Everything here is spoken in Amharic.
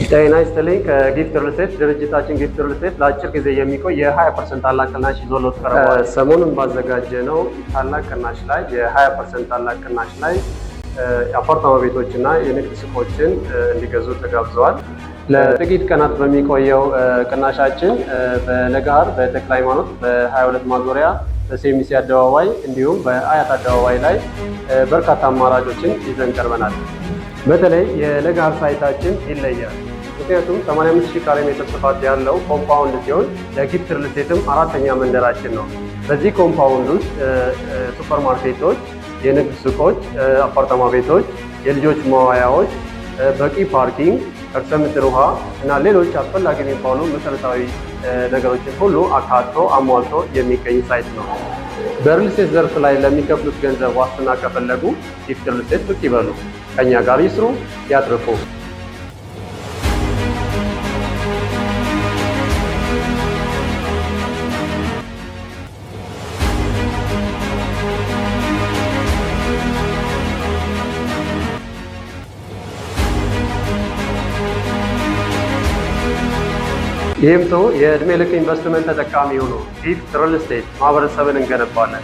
ጤና ይስጥልኝ። ከጊፍት ሪል ስቴት ድርጅታችን ጊፍት ሪል ስቴት ለአጭር ጊዜ የሚቆይ የ20% ታላቅ ቅናሽ ይዞሎት ቀርቧል። ሰሞኑን ባዘጋጀነው ታላቅ ቅናሽ ላይ፣ የ20% ታላቅ ቅናሽ ላይ አፓርታማ ቤቶች እና የንግድ ሱቆችን እንዲገዙ ተጋብዘዋል። ለጥቂት ቀናት በሚቆየው ቅናሻችን በለገሃር፣ በተክለ ሃይማኖት፣ በ22 ማዞሪያ፣ በሲኤምሲ አደባባይ እንዲሁም በአያት አደባባይ ላይ በርካታ አማራጮችን ይዘን ቀርበናል። በተለይ የለገሃር site ኣችን ይለያል። ምክንያቱም 85 ሺህ ካሬ ሜትር ስፋት ያለው compound ሲሆን ለጊፍት ሪል ስቴትም አራተኛ መንደራችን ነው። በዚህ compound ውስጥ ሱፐር ማርኬቶች፣ የንግድ ሱቆች፣ አፓርታማ ቤቶች፣ የልጆች መዋያዎች፣ በቂ parking፣ ከርሰ ምድር ውሃ እና ሌሎች አስፈላጊ የሚባሉ መሰረታዊ ነገሮችን ሁሉ አካቶ አሟልቶ የሚገኝ site ነው። በሪል ስቴት ዘርፍ ላይ ለሚከፍሉት ገንዘብ ዋስትና ከፈለጉ ጊፍት ሪል ስቴት ብቅ ይበሉ። ከኛ ጋር ይስሩ፣ ያትርፉ። ይህምጡ፣ የእድሜ ልክ ኢንቨስትመንት ተጠቃሚ ይሁኑ። ጊፍት ሪል ስቴት፣ ማህበረሰብን እንገነባለን።